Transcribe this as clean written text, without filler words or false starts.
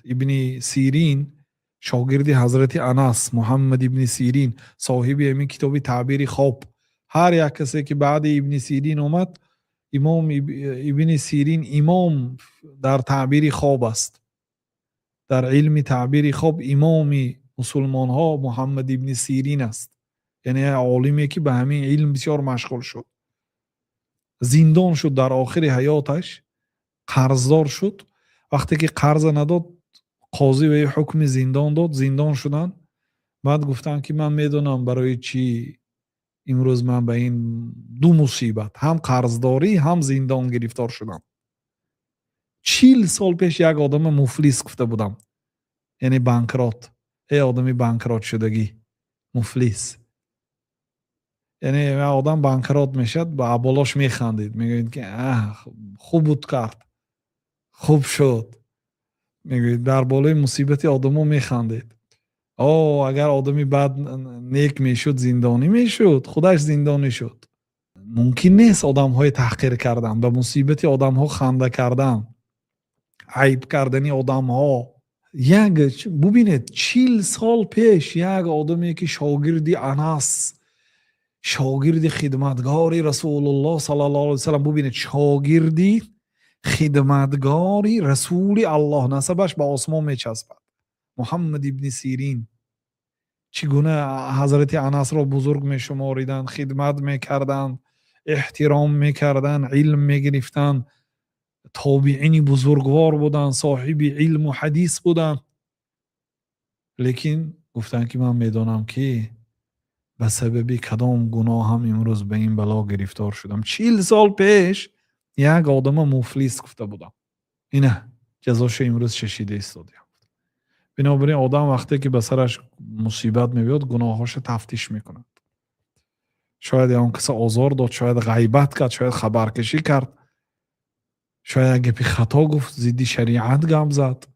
Ибни Сирин, шогирди ҳазрати Анас, Муҳаммад ибни Сирин, соҳиби ҳамин китоби таъбири хоб. Ҳар як касе, ки баъди Ибни Сирин омад, имом Ибни Сирин имом дар таъбири хоб аст. Дар илми таъбири хоб имоми мусулмонҳо Муҳаммад ибни Сирин аст, яъне олиме, ки ба ҳамин илм бисёр машғул шуд. Зиндон шуд, дар охири ҳаёташ қарздор шуд. Вақте ки қарза надод, қозӣ ба ҳукми зиндон дод, зиндон шуданд. Баъд гуфтанд, ки ман медонам, барои чӣ имрӯз ман ба ин ду мусибат, ҳам қарздорӣ, ҳам зиндон гирифтор шудам. 40 сол пеш як одама муфлис гуфта будам, яъне банкрот, эй одами банкрот шудагӣ, муфлис. Яъне одам банкрот мешавад, ба болош механдед, мегӯед, ки хуб буд, кард, хуб шуд, мегӯед, дар болои мусибати одамо механдед. О, агар одами бад нек мешуд, зиндонӣ мешуд? Худаш зиндонӣ шуд. Мумкин нест одамҳои таҳқир кардан, ба мусибати одамҳо ханда кардан, айб кардани одамҳо. Як бубинед, 40 сол пеш як одаме, ки шогирди Анас, шогирди хидматгори Расулуллоҳ саллаллоҳу алайҳи васаллам, бубинед, шогирди хидматгори Расули Аллоҳ, насабаш ба осмон мечаспад, Муҳаммад ибни Сирин, чӣ гуна ҳазрати Анасро бузург мешумориданд, хидмат мекарданд, эҳтиром мекарданд, илм мегирифтанд, тобиини бузургвор буданд, соҳиби илму ҳадис буданд. Лекин гуфтанд, ки ман медонам, ки ба сабаби кадом гуноҳам имрӯз ба ин бало гирифтор шудам. 40 сол пеш як одама муфлис гуфта будам, ина ҷазошо имрӯз чашида истодиям. Бинобар ин одам вақте ки ба сараш мусибат мебиёд, гуноҳҳошо тафтиш мекунад. Шояд ягон каса озор дод, шояд ғайбат кард, шояд хабаркашӣ кард, шояд як гапи хато гуфт, зидди шариат гап зад.